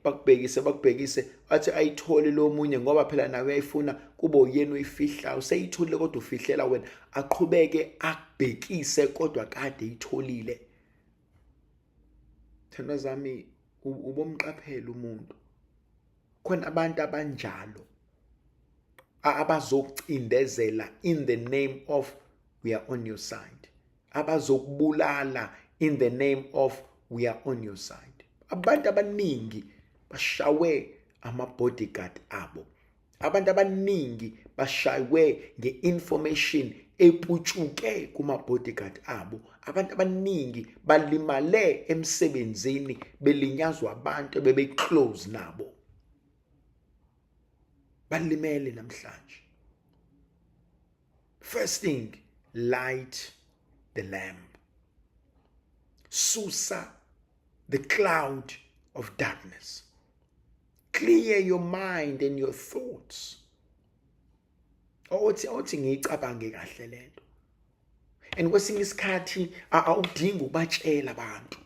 bakubhekise, bakubhekise, athi ayithole lo munye ngoba phela nawe uyayifuna, kube uyena uyifihla, useyitholile kodwa ufihlela wena, aqhubeke akubhekise kodwa kade eyitholile. Thanda zami, ubomqaphela umuntu. Khona abantu abanjalo abazokucindezela in the name of we are on your side, abazokubulala in the name of we are on your side. Abantu abaningi bashawe ama-bodyguard abo, abantu abaningi bashaywe nge-information eputshuke kuma-bodyguard abo, abantu abaningi balimale emsebenzini belinyazwa abantu ebebe-close nabo, balimele namhlanje. First thing, light the lamp. Susa the cloud of darkness. Clear your mind and your thoughts. Othi ngiyicabange kahle lento. And kwesinye isikhathi awudingi ukubatshela abantu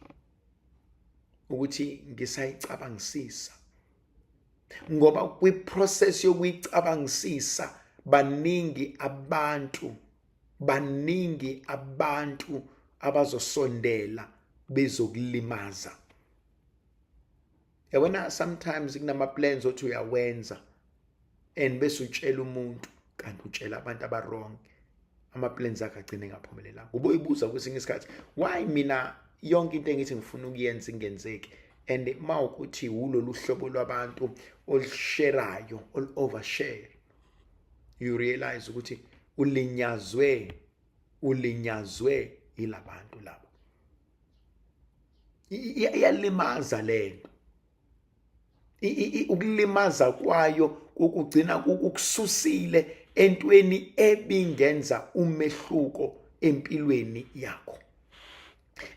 ukuthi ngisayicabangisisa, ngoba kwi-process yokuyicabangisisa baningi abantu abazosondela bezokulimaza. Yabona, sometimes kunama plans othi uyawenza and bese utshela umuntu, kanti utshela abantu aba wrong, ama plans akhe agcine engaphumelelanga. Uboyibuza kwesinye isikhathi, why mina yonke into engithi ngifuna ukuyenza ingenzeki? And mawukuthi ulolu hlobo lwabantu olusherayo, olu overshare, you realize ukuthi ulinyazwe. Ulinyazwe yilabantu laba. Iyalimaza lento. Ukulimaza kwayo kukugcina kukususile entweni ebingenza umehluko empilweni yakho.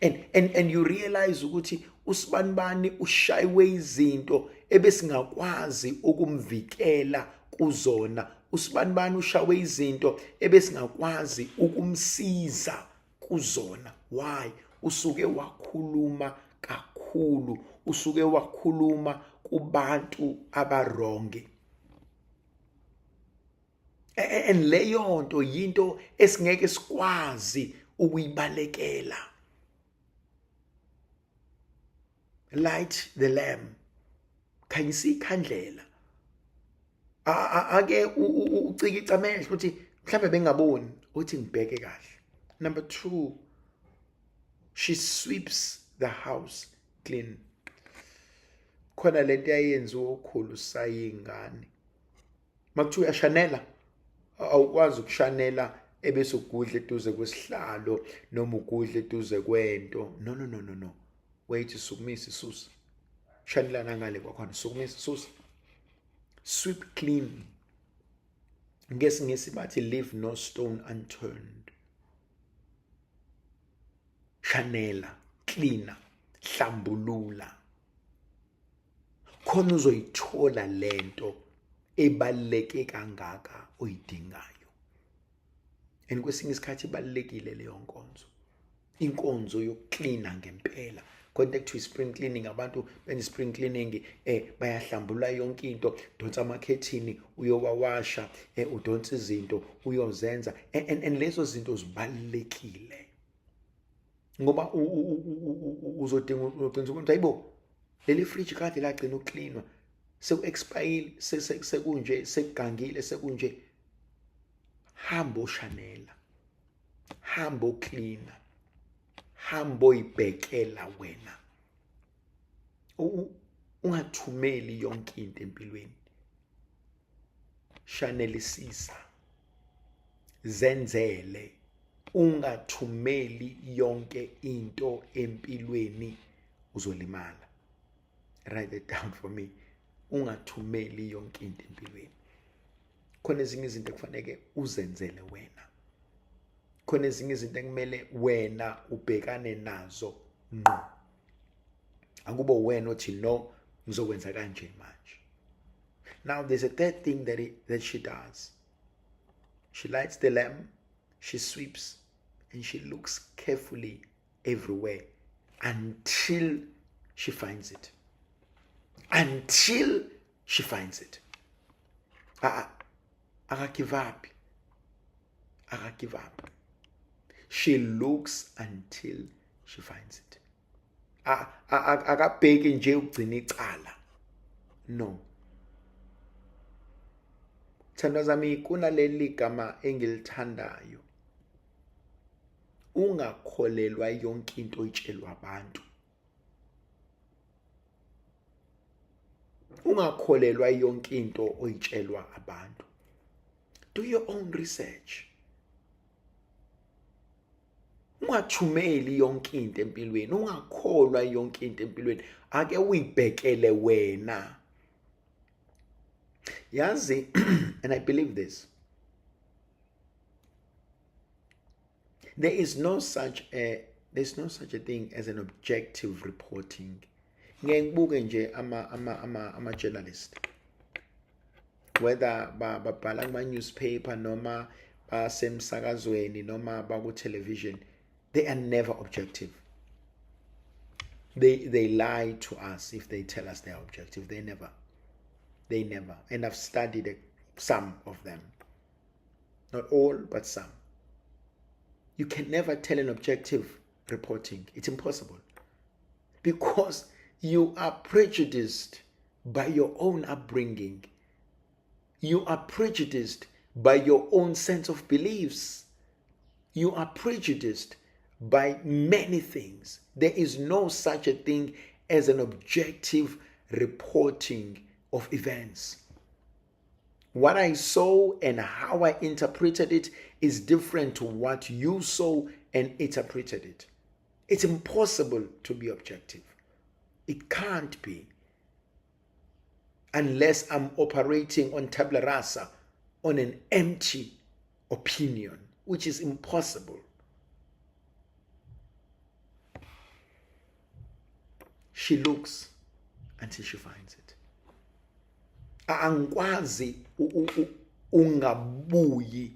And you realize ukuthi usibanibani ushayiwe izinto ebesingakwazi ukumvikela kuzona. Usibanibani ushawe izinto ebesingakwazi ukumsiza kuzona. Why? Usuke wakhuluma kakhulu, usuke wakhuluma kubantu abaronge. And leyo nto yinto esingeke sikwazi ukuyibalekela. Light the lamp, khanyisa ikhandlela. Ake ucikica amehlo ukuthi mhlawumbe bengaboni, uthi ngibheke kahle. Number 2, she sweeps the house clean. Khona lento yayenziwa okhulu sayingane. Makuthiwa uyashanela, awukwazi ukushanela ebese ugudla eduze kwesihlalo noma ugudla eduze kwento. No, no, no, no, no. Wait, sukumisa isusa. Shanela nangale kwakhona, sukumisa isusa. Sweep clean. NgesiNgisi bathi leave no stone unturned. Shanela, cleaner, hlambulula. Khona uzoyithola lento ebaluleke kangaka oyidingayo. And kwesinye isikhathi ibalulekile leyo nkonzo. Inkonzo yokuklina ngempela. Konke kuthiwa spring cleaning, abantu benza spring cleaning, bayahlambulula yonke into, donsa amakhethini uyowawasha, udonsa izinto uyozenza, and lezo zinto zibalulekile. Ngoba uzodinga ugcina ukuthi hayibo leli fridge kade lagcina ukuklinwa, seku-expire, sekunje, sekugangile, sekunje. Hamba oshanela, hamba oklina, hamba oyibhekela wena. Ungathumeli yonke into empilweni. Shanelisisa, zenzele, ungathumeli yonke into empilweni, uzolimala. Write it down for me. Ungathumeli yonke into empilweni. Khona ezinye izinto ekufanele uzenzele wena. Khona ezinye izinto ekumele wena ubhekane nazo ngqo. Akube wena othi no, ngizokwenza kanje manje. Now there's a third thing that she does. She lights the lamp, she sweeps, and she looks carefully everywhere until she finds it. Until she finds it. Aka give up. Aka give up. She looks until she finds it. Akabheki nje ukugcina icala. No. Thandwa zami, kunaleli gama engilithandayo. Ungakholelwa yonke into oyitshelwa abantu. Ungakholelwa yonke into oyitshelwa abantu. Do your own research. Ungathumeli yonke into empilweni, ungakholwa yonke into empilweni. Ake uyibhekele wena. Yazi, and I believe this. There is no such a, there's no such a thing as an objective reporting. Ngeke ngibuke nje ama journalist, whether babhala kuma newspaper noma basemsakazweni noma baku television, they are never objective. They lie to us if they tell us they are objective. They never. They never. And I've studied some of them. Not all, but some. You can never tell an objective reporting. It's impossible. Because you are prejudiced by your own upbringing. You are prejudiced by your own sense of beliefs. You are prejudiced by many things. There is no such a thing as an objective reporting of events. What I saw and how I interpreted it is different to what you saw and interpreted it. It's impossible to be objective. It can't be. Unless I'm operating on tabula rasa, on an empty opinion, which is impossible. She looks until she finds it. Angikwazi ungabuyi,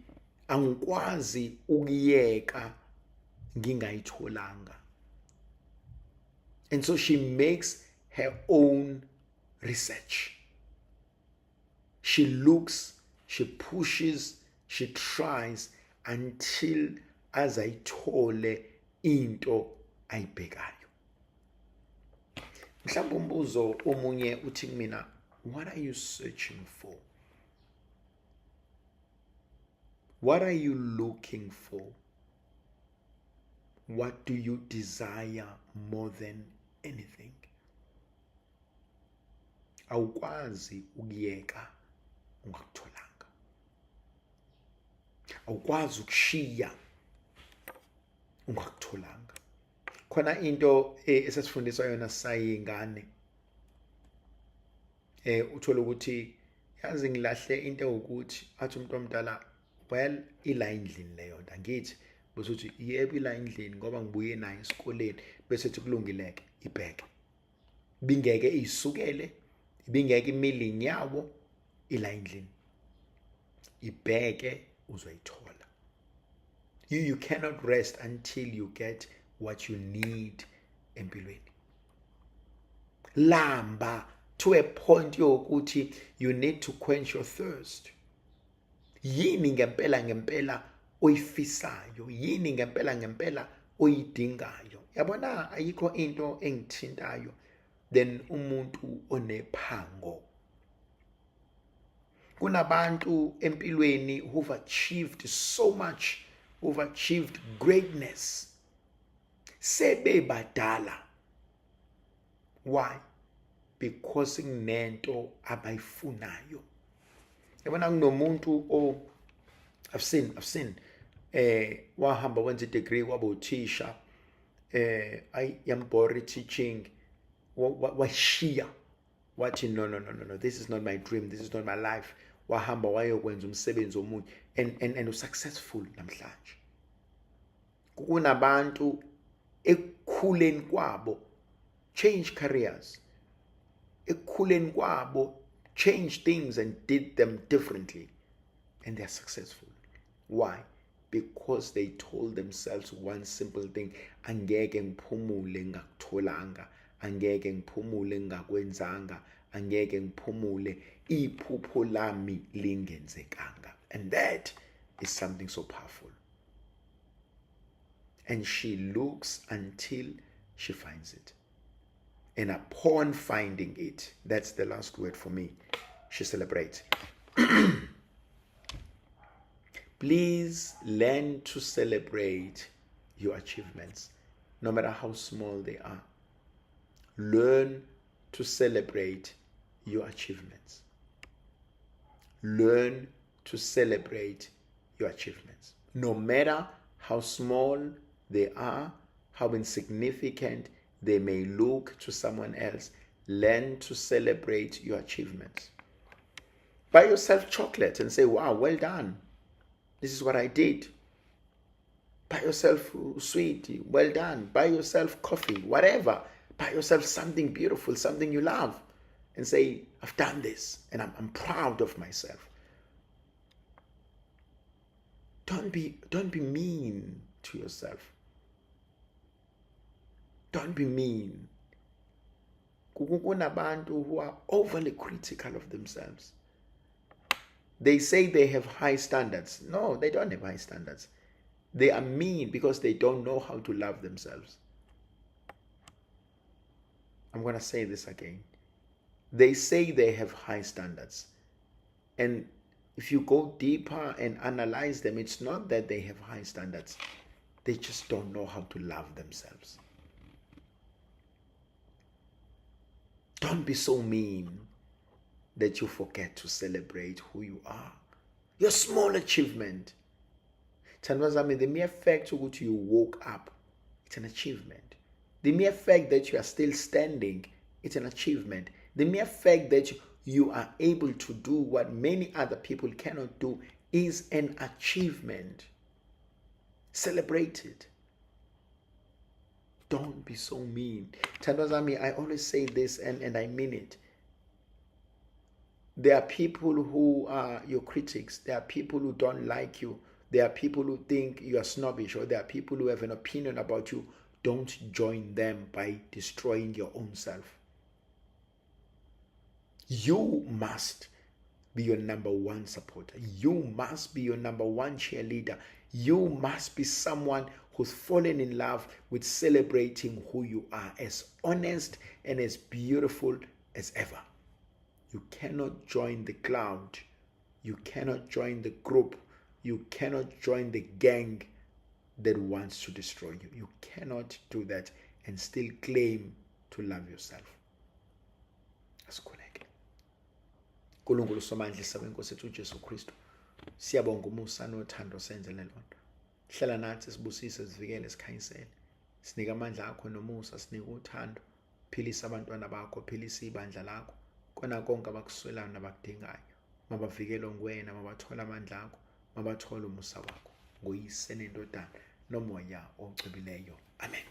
angikwazi ukuyeka ngingayitholanga. And so she makes her own research. She looks, she pushes, she tries until azayithole into ayibhekayo. Mhlawumbe umbuzo omunye uthi kumina, what are you searching for? What are you looking for? What do you desire more than anything? Awukwazi ukuyeka ungakutholanga. Awukwazi ukushiya ungakutholanga. Khona into esasifundiswa yona sisayingane. Uthola ukuthi yazi ngilahle into ewukuthi athi umuntu omdala, well, ila endlini leyo nto, angithi bese uthi yebo ila endlini ngoba ngibuye nayo esikoleni, bese ethi kulungileke ibheke. Bingeke isukele, ibingeke imile inyawo, ila endlini. Ibheke uzoyithola. You cannot rest until you get what you need empilweni. Lamba to a point yokuthi you need to quench your thirst. Yini ngempela ngempela oyifisayo? Yini ngempela ngempela oyidingayo? Yabona ayikho into engithintayo then umuntu onephango. Kunabantu empilweni who've achieved so much, who've achieved greatness. Sebebadala. Why? Because kunento abayifunayo. Yabona kunomuntu o I've seen wahamba wenza degree waba uthisha, ayambore teaching, washiya wathi no, no, no, no, no, this is not my dream, this is not my life. Wahamba wayokwenza umsebenzi omunye and successful namhlanje. Kunabantu ekukhuleni kwabo change careers, ekukhuleni kwabo change things and did them differently, and they are successful. Why? Because they told themselves one simple thing: angeke ngiphumule ngakutholanga, angeke ngiphumule ngakwenzanga, angeke ngiphumule iphupho lami lingenzekanga. And that is something so powerful. And she looks until she finds it. And upon finding it, that's the last word for me, she celebrates. Please learn to celebrate your achievements, no matter how small they are. Learn to celebrate your achievements. Learn to celebrate your achievements, no matter how small they are, how insignificant they may look to someone else. Learn to celebrate your achievements. Buy yourself chocolate and say, wow, well done. This is what I did. Buy yourself sweet, well done. Buy yourself coffee, whatever. Buy yourself something beautiful, something you love, and say, I've done this and I'm proud of myself. Don't be mean to yourself. Don't be mean. Kunabantu who are overly critical of themselves. They say they have high standards. No, they don't have high standards. They are mean because they don't know how to love themselves. I'm going to say this again. They say they have high standards. And if you go deeper and analyze them, it's not that they have high standards. They just don't know how to love themselves. Don't be so mean. that you forget to celebrate who you are. Your small achievement. Thandwa zami, the mere fact ukuthi you woke up, it's an achievement. The mere fact that you are still standing, it's an achievement. The mere fact that you are able to do what many other people cannot do is an achievement. Celebrate it. Don't be so mean. Thandwa zami, I always say this and I mean it. There are people who are your critics. There are people who don't like you. There are people who think you are snobbish, or there are people who have an opinion about you. Don't join them by destroying your own self. You must be your number one supporter. You must be your number one cheerleader. You must be someone who's fallen in love with celebrating who you are, as honest and as beautiful as ever. You cannot join the cloud. You cannot join the group. You cannot join the gang that wants to destroy you. You cannot do that and still claim to love yourself. Asikhuleke. Nkulunkulu Somandla sabenkosi ethu uJesu Kristu. Siyabonga umusa nothando senzele lona. Hlala nathi sibusise sivikele sikhanyisele. Sinike amandla akho nomusa sinike uthando. Philisa abantwana bakho, philisa ibandla lakho. Kona konke abakuswelayo nabakudingayo. Mabavikelwe nguwena, mabathole amandla akho, mabathole umusa wakho. Ngoyise nendodana nomoya ocwebileyo. Amen.